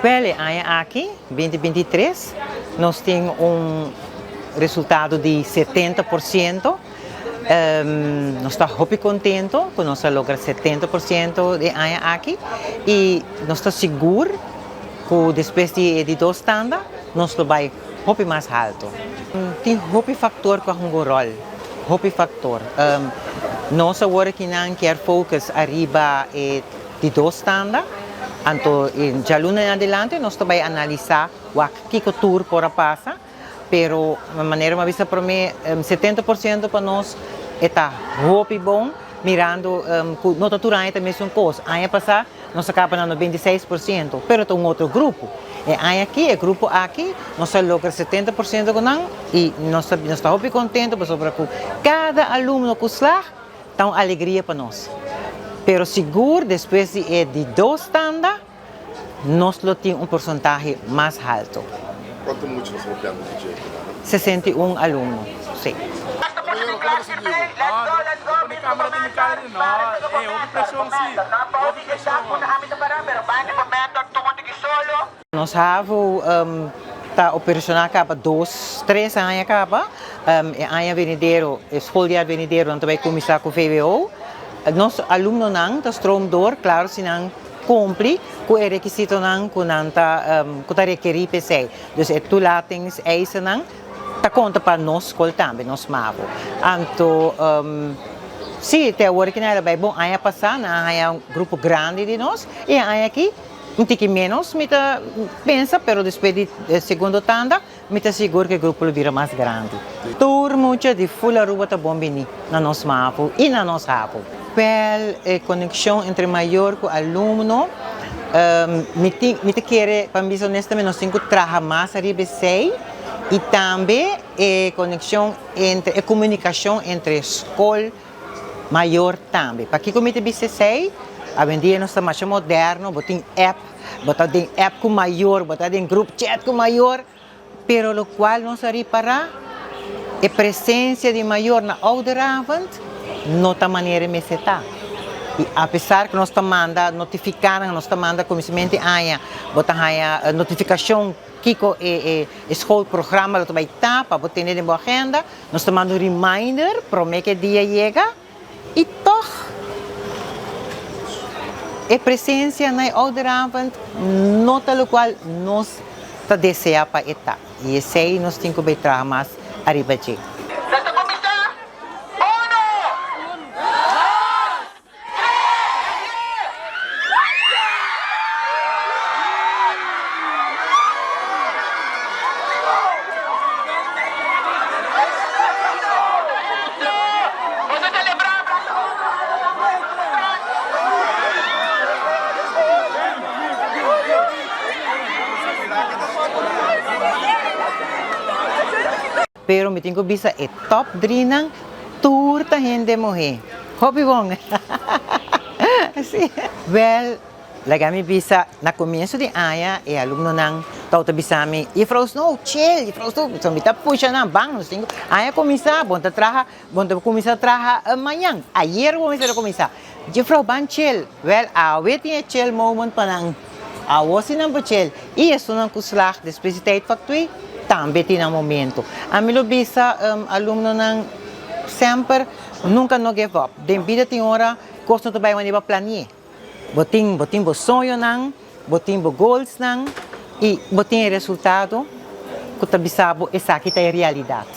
Wel e aña aki, binti 23, nos tin un resultado di 70%. Nos ta hopi contento cu nos a logra 70% e aña aki y nos ta sigur cu despues di e di dos tanda nos lo bay hopi mas halto. Tin hopi factor cu a hunga un rol, hopi factor. Nos awor akinan kier focus ariba e di dos tanda, anto djaluna en adelante nos ta bay analisa wak kico tur por a pasa, pero manera mi a bisa prome 70% pa nos e ta hopi bon mirando cu no ta tur aña ta mesun cos. Aña pasa nos a caba na 96%, pero ta un otro grupo. E aña aki, e grupo aki, nos a logra 70% cu nan y nos ta nos ta hopi contento pasobra cu cada alumno cu slag ta un alegria pa nos. Pero sigur despues di e di dos tanda nos lo tin un porcentahe mas halto. Cuanto mucha nos ta papiando di dje aki nan? 61 alumno, si. Nos havo ta operacional caba dos, tres aña caba. E aña venidero, e schooljaar venidero nan ta bay cuminsa cu vwo. Nos alumnonan ta stroom door, claro si nan cumpli cu e requisitonan cu nan ta cu ta rekeri p'esey. Dus e toelatingseisen ta konta pa nos skol tambe, nos mavo. Anto si, te awor ki nan a bai bon. Aña pasá nan a haña un grupo grandi di nos i e aña aki un tiki ménos mi ta pensa, pero despues di e segundo tanda mi ta sigur ku e grupo lo bira mas grandi. Tur mucha di ful Aruba ta bon bini na nos mavo i na nos havo. Wel, e konekshon entre mayor ku alumno, mi tin, mi ta kere, pa mi bisa honestamente, nos tin ku traha mas ariba esei i tambe e konekshon entre, e komunikashon entre skol, mayor tambe. Pakiko mi ta bisa esei? Awendia nos ta masha moderno, bo tin app, bo ta den app ku mayor, bo ta den group chat ku mayor, pero lokual nos a ripará, e presensia di mayor na ouderavond no ta manera e mester ta. I apesar ku nos ta manda notifikánan, nos ta manda kuminsamentu di aña, bo ta haña notifikashon kiko e e schoolprogramma lo ta bai ta pa bo tene den bo agenda, nos ta manda un reminder promé ku e dia yega i tòg e presensia na e ouderavond no ta lokual nos ta deseá pa e ta i esei nos tin ku bai traha mas ariba dje. Nos ta kuminsá! Uno! Dos! Pero mi tin ku bisa e top drinan tur ta hende muhé. Hopi bon. Si. Wèl, laga mi bisa, na komienso di aña e alumnonan tabata bisa mi, Juffrouw Snow, chill, Juffrouw Snow. So mi ta pusha nan, ban, nos tin ku, aña kuminsá, bon ta traha, bon ta kuminsá traha mañan. Ayer bo mester a kuminsá. Juffrouw, ban chill. Wèl, awe tin e chill moment pa nan. Awo si nan por chill. I esunnan ku slag despues di tijdvak twee tambe tin nan momento. Ami lo bisa alumnonan semper nunka no give up. Den bida tin ora kos no ta bai manera bo a plani'é. Bo tin bo tin bo soñonan, bo tin bo goalsnan i bo tin e resultado ku ta bisa bo esaki ta e realidat.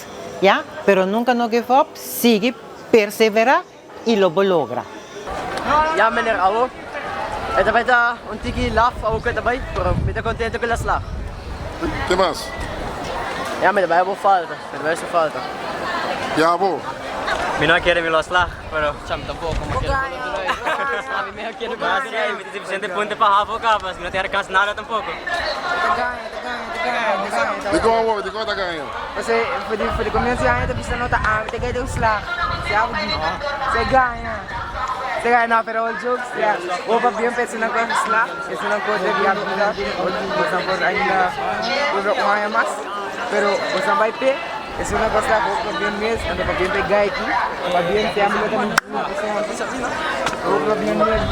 Ya, pero nunka no give up, sigui perseverá i lo bo logra. Ya meneer awo e ta bai ta un tiki laf awo ku e ta bai pero mi ta kontento ku el a slag. Ke mas? Ya mi ta bai abo falta, mi ta bai su falta. Ya abo? Mi no a kere mi lo a slag pero cha mi tampoko mi a kere mi lo a drai. Mi a kere mi lo a drai mi tin sufisiente punto pa havo kaba si mi no tin alkans nada tampoko. Dikon awo? Dikon ta gaña? Pasobra for di comienzo di aña ta bisa no ta ami ta gana den slag. Se gaña. Se gaña no pero all jokes ya. Bo pa bien pa esnan ku a slag, esnan ku ta bia bida, boso por ainda por un aña mas, pero boso bai pe, esnan ku a slag bo pa bien mes, anto pa bien pa e gaiki, pa bien family ta bin junto semper. Bo pa bien mes.